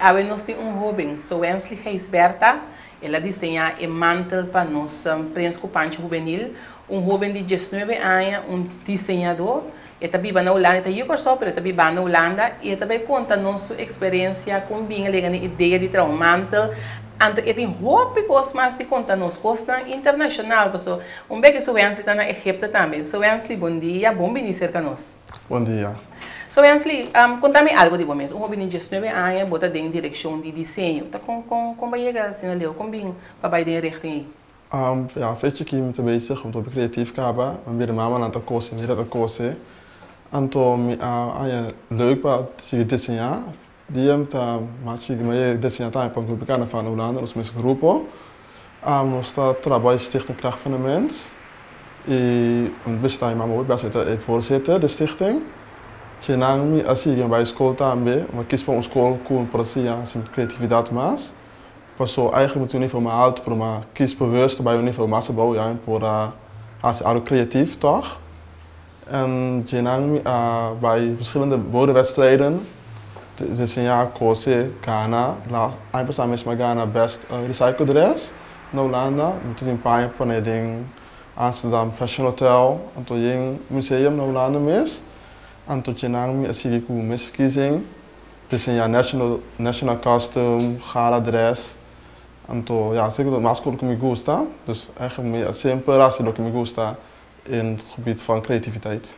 Awe nos tin un hóben, Sowensley Gijsbertha. El a diseñá e mantel pa nos Prens ku Pancho Hubenil. Un hóben di 19 aña, un diseñadó. E ta biba na Hulanda, e ta yu Kòrsou, pero e ta biba na Hulanda i e ta bai konta nos su eksperensia kon bin a lega na e idea di traha un mantel. Anto e tin hopi kos mas di konta nos, kosnan internashonal, paso un bek Sowensley ta na Egipto tambe. Sowensley, bon dia, bon bini serka nos. Bon dia. Sowensley, konta mi algu di bo mes. Un hopi di 19 aña bo ta den direkshon di diseño. Ta kon kon kon bo a yega asina leu? Kon bin pa bai den e richting ei? Ja, fecha chikí mi ta bezig, mi ta hopi creatief kaba. Mi bira mamanan ta kose, mi ta kose. Anto mi a haña leuk pa sigui diseñá. Dia mi ta mas chiki mi a yega diseñá tambe pa un grupo di karnaval na Hulanda, nos mes grupo. Nos ta traha bai Stichting Kracht van de Mens i mi ta bishitá mi mama hopi bes, e ta e voorzitter di stichting. Kinan mi a sigui mi bai skol tambe, mi a kis pa un skol ku mi por a siña hasi creatividat mas. Paso eigenlijk mi tin un nivel mas alto pero mi a kis bewust bai un nivel mas abou ya mi por a hasi algo creatief tog. En djenan mi a bai verschillende modewedstrijden diseña, kose, gana. Aña pasá mes mi a gana best recycle dress na Hulanda. Mi ta tin paña pone den Amsterdam Fashion Hotel anto yen museum na Hulanda mes. Anto djenan mi a sigui ku mes verkiezing. Diseñá national national costume, gala dress, anto ya esei ta mas ku mi gusta, dus eigenlijk mi a semper hasi loke mi gusta in het gebied van creativiteit.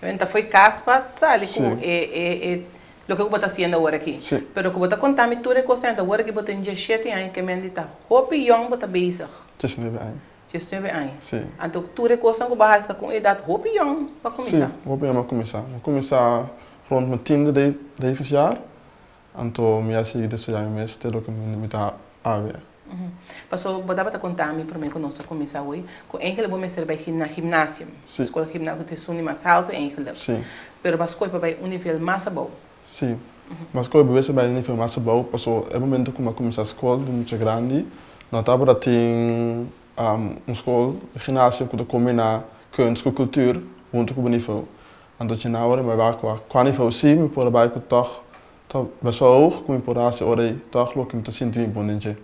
Kende ta fo'i kas pa sali ku e e e loke ku bo ta hasiendo awor aki. Pero ku bo ta konta mi tur e kosnan ta awor aki bo tin 17 aña ke men di ta hopi yòn bo ta bezig. 19 aña. 19 aña. Si. Anto tur e kosnan ku bo a hasi ta ku un edat hopi yòn pa kuminsá. Si, hopi yòn pa kuminsá. Mi a kuminsá rond mi tiende levensjaar, anto mi a sigui desaroyá mi mes te loke mi ta awe. Paso bo tabata konta mi promé ku nos a kuminsá hoy, ku eigenlijk bo mester bai na gimnasium, skol gimnasium ku ta esun di mas haltu eigenlijk. Si. Pero bo a skohe pa bai un nivel mas abou. Si. Mi a skohe pa bai un nivel mas abou paso e momento ku mi a kuminsá skol di mucha grandi no tabata tin un skol gimnasium ku ta kombiná kunst ku kultur huntu ku bo nivel. Anto dje na ora mi a wak wak kua nivel si mi por a bai ku tòg ta bes wel hoog ku mi por hasi ora ei tòg loke mi ta sinti mi bon den dje.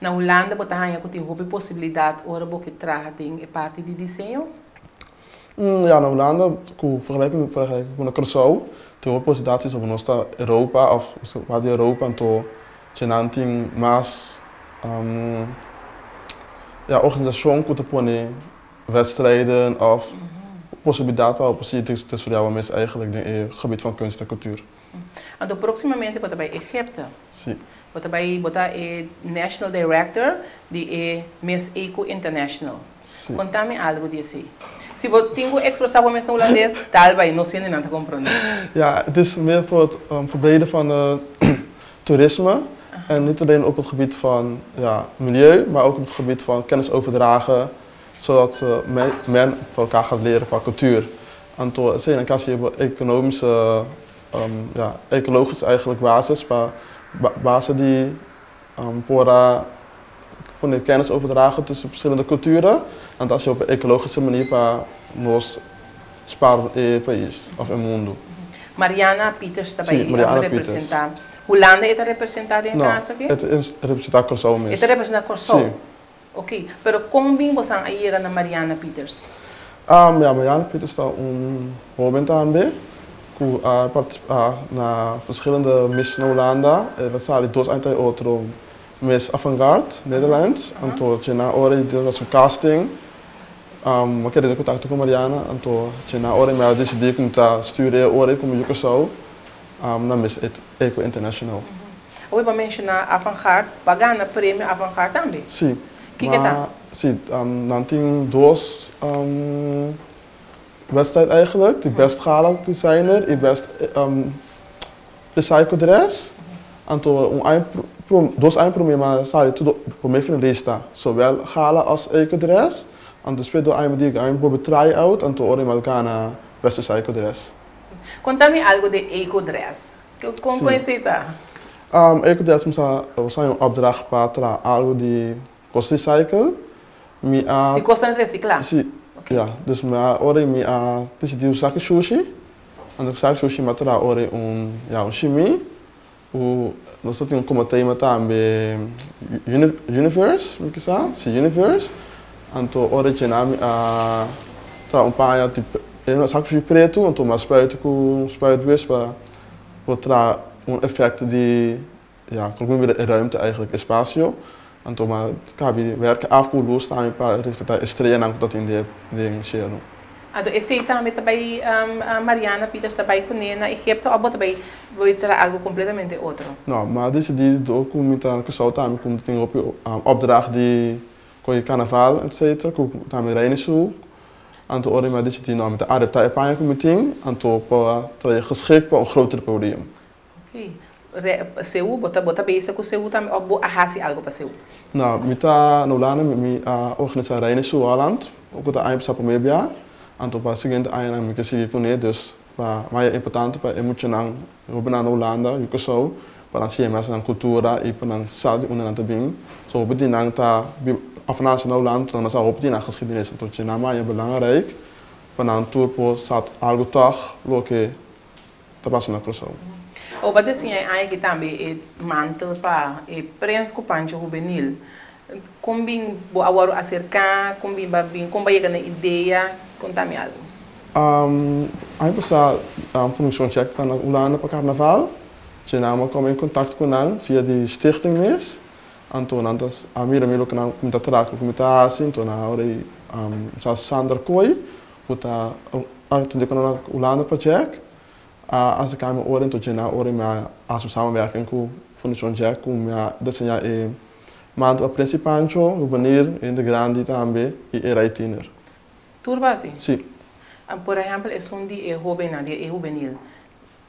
Na Hulanda bo ta haña ku tin hopi posibilidat ora bo ke traha den e parti di diseño? Ya, na Hulanda ku vergelijking vergelijking ku na Kòrsou tin hopi posibilidat si soba nos ta Europa òf parti di Europa anto dje nan tin mas ya organisashon ku ta pone wedstrijden of posibilidad pa bo sigui te studia bo mes eigenlijk den e gebied van kunst en cultuur. Anto proximamente bo ta bay Egypte. Si. Bo ta bay, bo ta e National Director di e Miss Eco International. Si. Conta mi algo di esey. Si bo tin cu expresa bo mes na Hulandes, tal bay, no siendo nan ta comprende. Ja, het is meer voor het verbreden van toerisme en niet alleen op het gebied van, ja, milieu, maar ook op het gebied van kennis overdragen, zodat men van elkaar gaat leren qua cultuur. Anto esei nan casi e economische, ja, ecologische eigenlijk basis pa base di por a pone kennis overdragen tussen verschillende culturen. Anto haci op e ecologische manier pa nos spaar e pais of e mundo. Mariana Pieters ta bai representa Hulanda e ta representa den e caso aki? No, e ta representa Kòrsou mes. E ta representa Kòrsou? Si. Ok, pero kon bin bosan a yega na Mariana Pieters? Ya, Mariana Pieters ta un hoben tambe ku a partisipa na verschillende Miss na Hulanda. El a sali dos aña ta e otro Miss Avantgarde Nederlands. Anto dje ora e duna su casting, mi a keda den kontakto ku Mariana. Anto dje ora mi a disidí ku mi ta stuur e ora ei ku mi yu Kòrsou na Miss Eco International. Awor bo a menshoná Avantgarde, bo a gana premio Avantgarde tambe? Sí. Kiko e ta? Sí, nan tin dos wedstrijd eigenlijk, di best gala designer i best recycle dress. Anto un aña, dos aña promé mi a sali tur promé finalista, zowel gala as eco dress. Anto despues dos aña mi di mi por try out, anto ora mi a gana best recycle dress. Konta mi algu di eco dress. Kon kon esei ta? Eco dress mi sa nos a haña un opdracht pa traha algu di kos recycle. Mi a. Di kosnan resiklá? Si, ya. Dus mi a ora mi a disidí un saki shushi. Anto ku saki shushi mi a traha ora un, ya, un shimi. O, nos tin komo tema tambe universe, mi kisa, si universe. Anto ora mi a traha un paña tipo un saku pretu, anto m'a spuit ku spuitbus pa traha un efekto di, ja, kon mi ruimte eigenlijk, espasio. Anto m'a kaba werk af ku lus tambe pa reflektá e streanan ku tin den shelu. Anto esei tambe tambe Mariana Peters tambe kuné na Egipto òf tambe bai traha algu kompletamente otro? No, m'a disidí dor ku mi ta Kòrsou tambe ku tin opdracht di koi karnaval, etc. Ku tambe Reina Su. Anto ora mi a disidí, no, mi ta adaptá e paña ku mi tin, anto pa traha geschikt pa un groter podium. Ok. Seú, bo ta bezig ku Seú tambe òf bo a hasi algu pa Seú? No, mi ta na Hulanda, mi a organisá Reina Su Holland, ku ta aña pasá promé bia, anto pa siguiente añanan mi ke sigui kuné, dus pa mas importante pa e muchanan hóbennan na Hulanda i Kòrsou pa nan siña mas nan kultura i pa nan sa di unda nan ta bin. So hopi di nan ta òf nase na Hulanda, nan no sa hopi di nan geschiedenis, anto nan maña belangrijk pa nan tur por sa algu tòg loke ta pasa na Kòrsou. O b'a diseñá aki tambe e mantel pa e prens ku Pancho Hubenil. Kon bin bo a wòrdu aserká, kon bin b'a bin, kon b'a yega na idea, konta mi algu. Aña pasá Fundashon Check ta na Hulanda pa karnaval. Dje nan a kome en kontakto ku nan via di stichting mes. Anto nan ta a mira mi loke nan ku mi ta traha, ku mi ta hasi. Anto nan a ora sa Sander Kooi ku ta atendé ku nan na Hulanda pa Jack a aserká mi ora. Anto dje nan ora mi a hasi un samenwerking ku Fundashon Jack ku mi a diseñá e mantel pa Prins i Pancho, Hubenil, hende grandi tambe i e Rei Tiener. Tur basi? Si. Por ehèmpel, esun di e hóbennan, di e hubenil,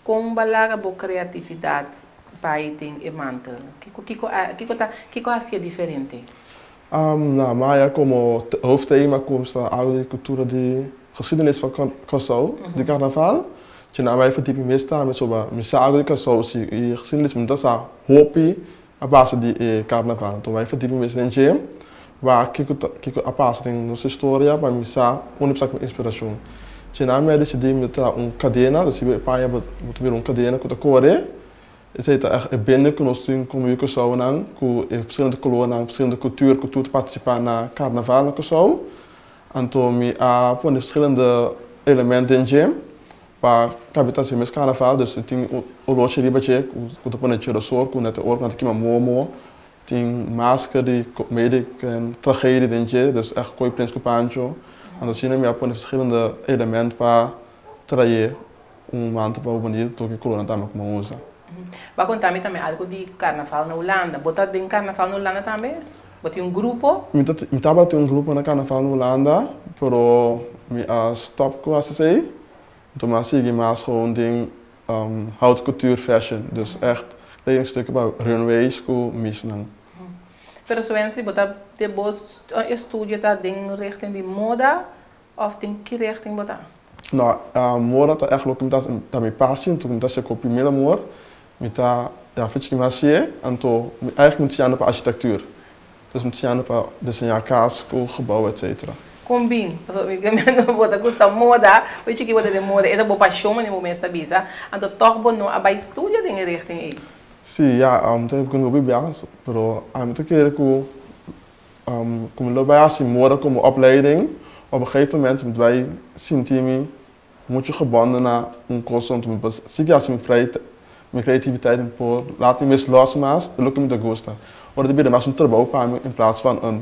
kon b'a laga bo kreatividat bai den e mantel? Kiko kiko a kiko ta kiko a hasié diferente? Nou, maya komo hoofdthema kumsa algu di kultura di geschiedenis van Kòrsou, di karnaval. Dje nan bai verdiep mi mes tambe soba mi sa algu di Kòrsou si i geschiedenis mi no ta sa hopi a base di e karnaval. Anto bai verdiep mi mes den dje, wak kiko ta kiko a pasa den nos historia pa mi sa unda mi sa ku mi inspirashon. Dje nan mi a disidí mi ta traha un kadena, dus riba e paña bo ta mira un kadena ku ta kore. Esei ta ègt e bende ku nos tin komo yu Kòrsounan ku e verschillende kolornan, verschillende kultur ku tur ta partisipá na karnaval na Kòrsou. Anto mi a pone verschillende element den dje pa kabia ta hasi mes karnaval. Dus tin oloshi riba dje ku ta pone tjerosor ku nèt e ora ku nan ta kima momo. Tin masker di komedie en tragedie den dje, dus ègt koi Prins ku Pancho. Anto asina mi a pone verschillende element pa trae un mantel pa bo bonito toki kolornan tambe ku bo usa. Bo a konta mi tambe algu di karnaval na Hulanda. Bo ta den karnaval na Hulanda tambe? Bo tin un grupo? Mi ta mi tabata tin un grupo na karnaval na Hulanda, pero mi a stòp ku hasi esei. Anto mi a sigui mas gewoon den haute couture fashion, dus ègt kledingstukken pa runways ku misnan. Pero Suensley, bo ta den bo estudio ta den richting di moda òf den ki richting bo ta? No, moda ta ègt loke mi ta ta mi passie, anto mi ta hasi ku primero amor, mi ta ya fecha ki mi hasié, anto mi eigenlijk mi ta siñando pa architectuur, dus mi ta siñando pa diseñá kas ku gebouw etcetera. Kon bin? Pasobra mi bo ta gusta moda, bo chiki bo ta den moda, e ta bo pashon manera bo mes ta bisa, anto tòg bo no a bai studia den e richting ei. Sí, ya, mi ta ku hopi biaha, pero ami ta kere ku Ku mi lo bai hasi moda komo opleiding, op een gegeven moment mi ta bai sinti mi muchu gebonden na un kos anto mi por sigui hasi mi vrij mi creativiteit mi por laat mi mes los mas di loke mi ta gusta. Ora ta bira mas un trabou pa mi in plaats van un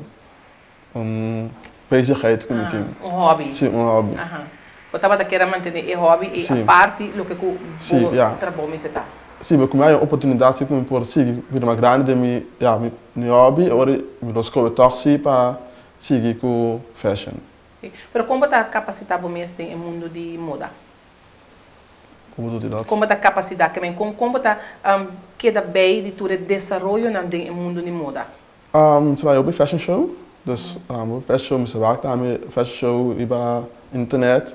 un bezigheid ku mi tin. Un hobby. Si, un hobby. Aha. Bo tabata kier a mantene e hobby ei apart di loke ku bo trabou mester ta. Si, bo ku mi haña oportunidat si ku mi por sigui bira mas grandi den mi, ya, mi hobby, e ora mi lo skohe tòg si pa sigui ku fashion. Pero kon bo ta kapasitá bo mes den e mundu di moda? Kon bo ta di dat? Kon bo ta kapasitá, ke men kon kon bo ta keda bei di tur e desaroyonan den e mundu di moda? Mi ta bai hopi fashion show, dus hopi fashion show, mi sa wak tambe fashion show riba internet,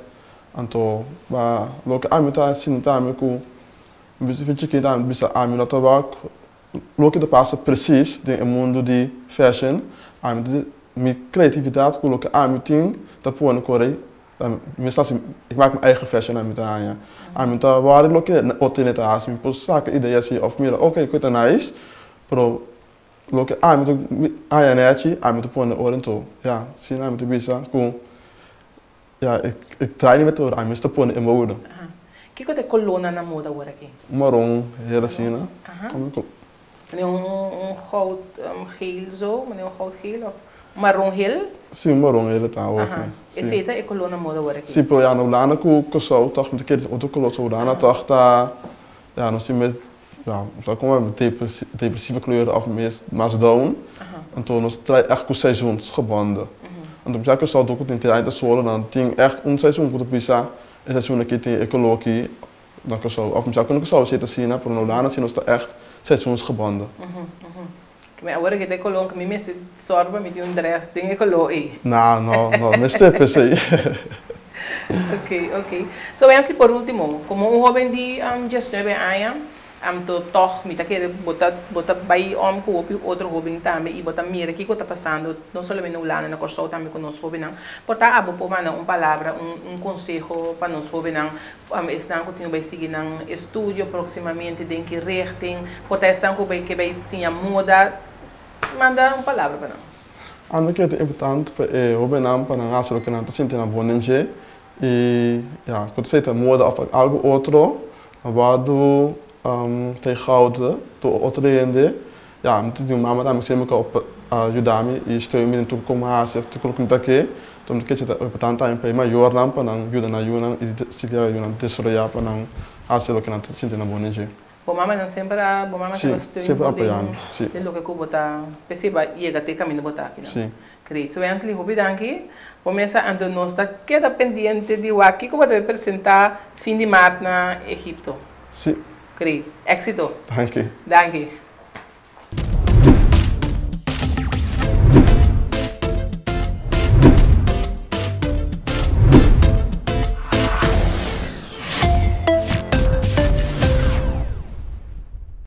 anto ba loke ami ta sinti tambe ku mi bisa fin chikito ami ta bisa ami no ta wak loke ta pasa presis den e mundu di fashion, ami ta mi kreatividat ku loke ami tin ta pone kore. Mi ta hasi, ik maak mijn eigen fashion ami ta haña. Ami ta wòrdu loke otro hende ta hasi, mi por saka idea si òf mira oke ku ta nice, pero loke ami ta haña nèchi ami ta pone ora anto ya asina ami ta bisa ku ya ik draai niet met ora, ami ta pone e moda. Kiko ta e kolónan na moda awor aki? Maron, hel asina. Manera un goud geel zo, manera un goud geel of maron geel? Sí, un maron geel ta awor aki. Esei ta e koló na moda awor aki? Sí, pero ya na Hulanda ku Kòrsou tòg mi ta kere otro koló. So Hulanda tòg ta, ya nos tin mes, ya nos ta komo depresieve kleuren òf mes mas down. Anto nos ta trae ègt ku seizoensgebonden. Anto mi sa Kòrsou dor ku tin te solo nan tin ègt un seizoen ku ta bisa e seizoen aki tin e koló aki. Na Kòrsou. Òf mi sa ku na Kòrsou si ta asina, pero na Hulanda si nos ta ègt seizoensgebonden. Keme awor aki ta e koló ku mi mester sòru pa mi tin un drès den e koló ei. No, no, no mester p'esei. Ok, ok. So Wensley, por último, komo un hóben di diesnuebe aña, Anto tòg mi ta kere bo ta bo ta bai om ku hopi otro hóben tambe i bo ta mira kiko ta pasando no solamente na Hulanda, na Kòrsou tambe ku nos hóbennan. Por ta abo por manda un palabra, un un konseho pa nos hóbennan, esnan ku tin ku bai sigui nan estudio próksimamente den ki richting, por ta esnan ku bai ke bai siña moda, manda un palabra pa nan. Ando ke ta importante pa e hóbennan pa nan hasi loke nan ta sinti nan bon den dje i ya ku ta esei ta moda òf algu otro. A wòrdu tegengehouden door otro hende. Ya, mi tin un mama tambe semper ku a yuda mi i steun mi den tur ku mi hasi òf tur ku mi ta ke. Enton mi ta kere ta importante tambe pa e mayornan pa nan yuda nan yunan i sigui a yunan desaroyá pa nan hasi loke nan ta sinti nan bon den dje. Bo mamanan semper a, bo mama semper a steun bo den loke ku bo ta p'esei bo a yega te kaminda bo ta akinan. Great. So Wensley, hopi danki. Bo mesa anto nos ta keda pendiente di wak kiko bo ta bay presenta fin di maart na Egipto. Si. Great. Exito. Danki. Danki.